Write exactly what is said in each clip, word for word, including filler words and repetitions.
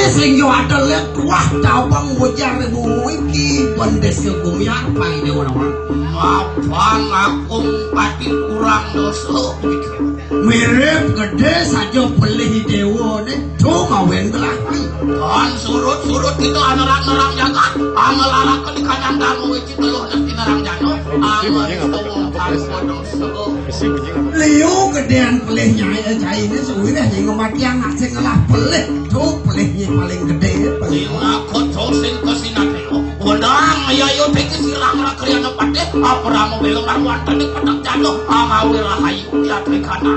Sing yo ada lek wah cabang wajar bumi ki bendesa gumiar pang dewa nawang. Mapan aku pati kurang dosa. Mirip gede saja pelih dewa ne. Cuma wen belah. Kan surut-surut kita anerak-nerak jagat. Amal arak ke di kanan damu itu loh nanti nerang jano. Amal itu wong tanpa dosa. Liu gedean pelihnya ya cai ini sewireh yang ngematian nak sing ngelah pelih. Cuk pelihnya paling gede ya pelih. Sing aku cuk sing kesinatelo. Godang ya yo teki sirang rakriana patih. Apa ramu belum ramuan tadi pedang jano. Amawi rahayu ya trikana.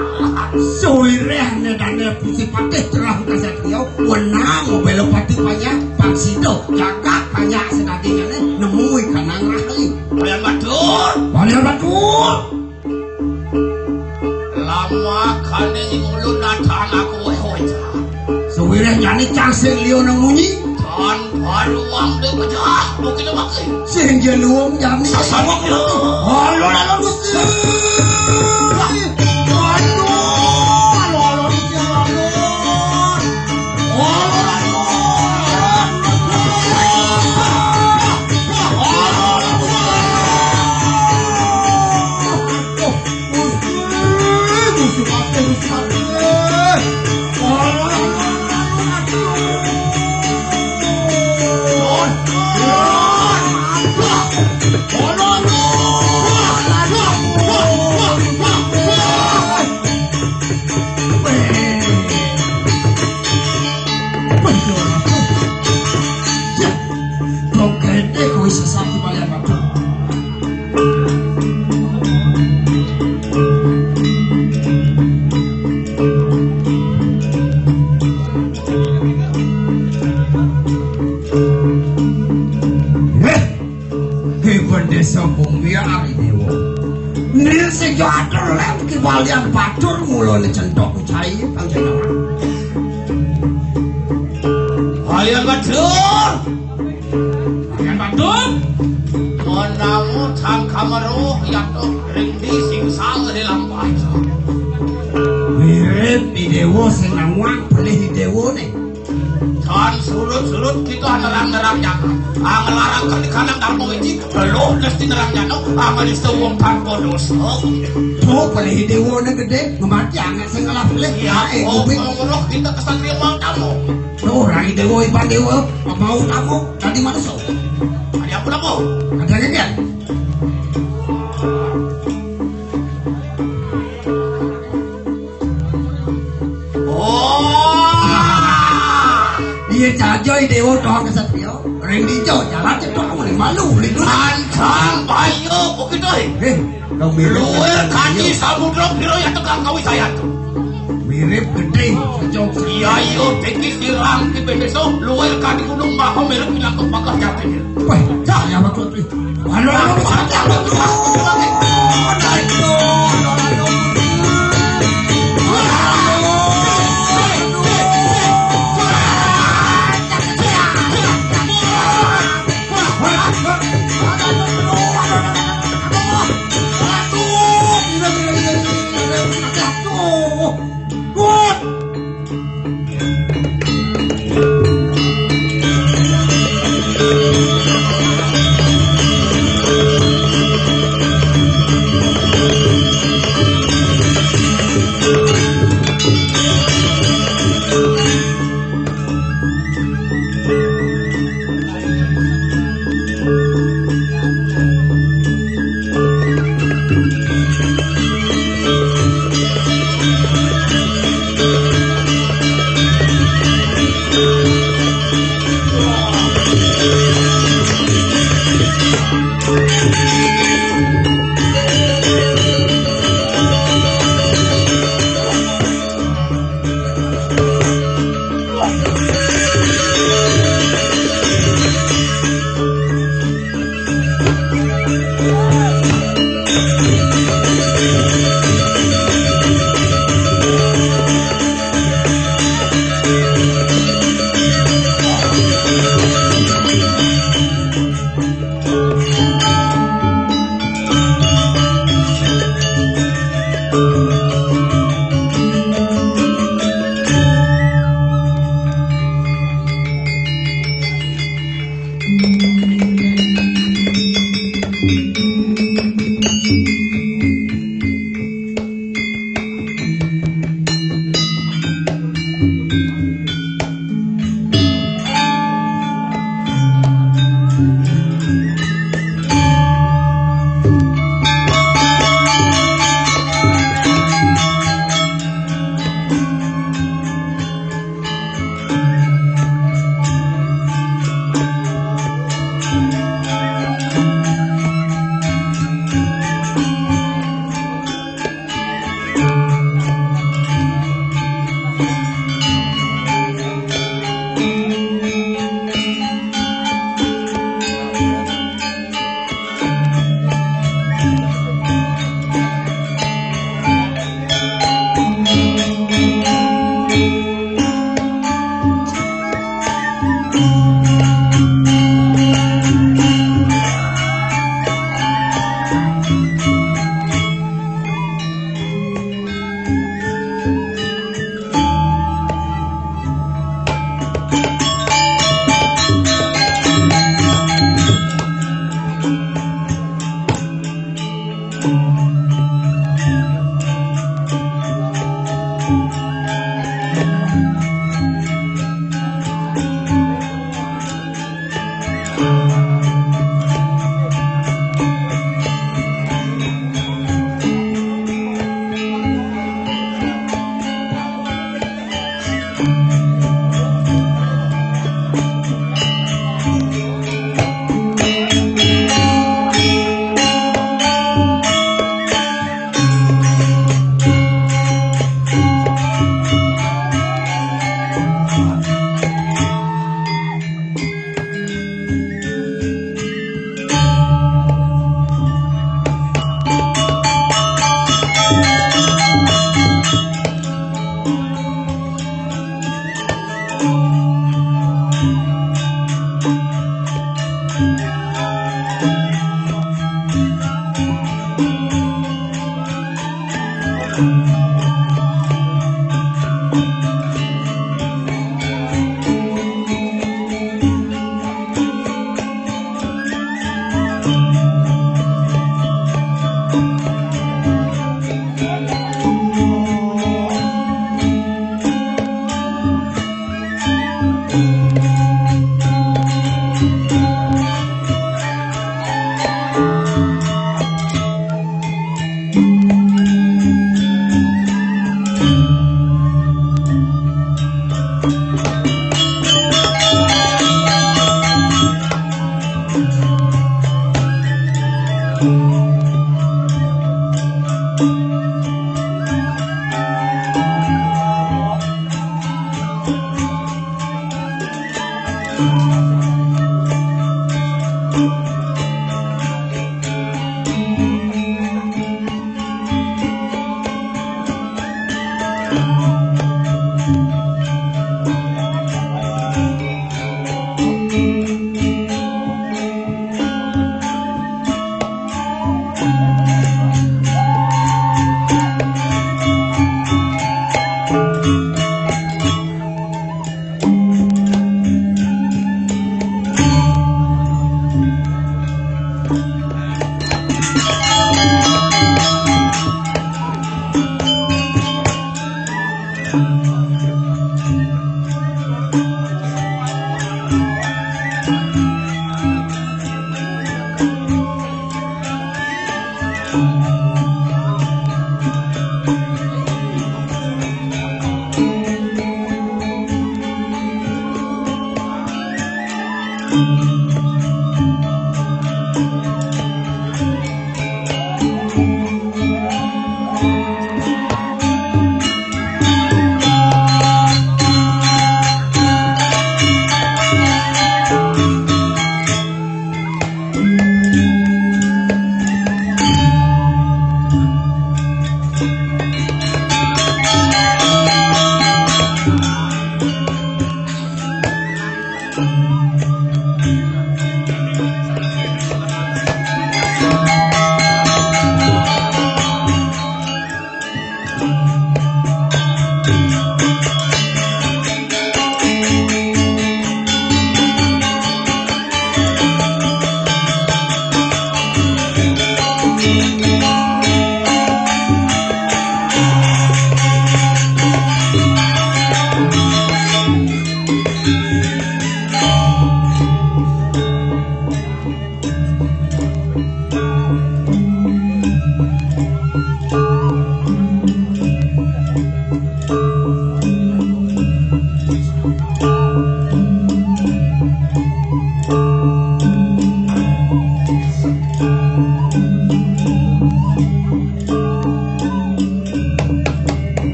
Sewireh ne dane pusi patih cerah kasat riau. Wenang belo patih banyak. Paksido jagat banyak sedadingane. Nemui kanang rahayu. Kalian batur. Kalian batur. Lama kane nying ulun nata anakku weh weh. Sewireh jani cang sing liu nang munyi. Tan baruang de pecah. Mungkin mati. Sing dia luang jani. Sasawak lu. Halo halo Gusti. Aduh, halo halo Gusti halo. Weh. Weh, ya Allah. Ya. Kok gede kowe sesat di balik batu. Weh. Ki bendesa bumi ari dewa. Nil sing yo atur lem ki balian batur mulane centok cai panjenengan. Balian batur. Balian batur. Menamu tan kamero yato ringdi sing sang di lampah. Mirip di dewa sing nawang pelih di dewa ne. Tan surut-surut kita nerang-nerang jagat. Angelarang kali kanang darmo iji, belum mesti nerang jano, angelis wong tanpa dosa. Tuh, pelih dewa ne gede, ngemati anak sing kalah pelih. Ya, eh, oh, ngomong kita kesatria mau tamu. Tuh, orang dewa iban dewa, mau tamu, tadi mana so? Ada apa tamu? Ada aja dia. Oh. Iya, cajoi dewa doang kesatria. Ring dijo, jalan cetok, mulai malu, mulai dulu. Antang bayo, kok gitu, eh? Eh, dong mirip. Luwih kaji samudra piro ya tegang kawi saya tuh. Mirip gede, cocok. Iya, iya, tinggi sirang di beneso, luwih kaji gunung maha mirip bilang kok bakal jatuh. Wah, cahaya bakal tuh.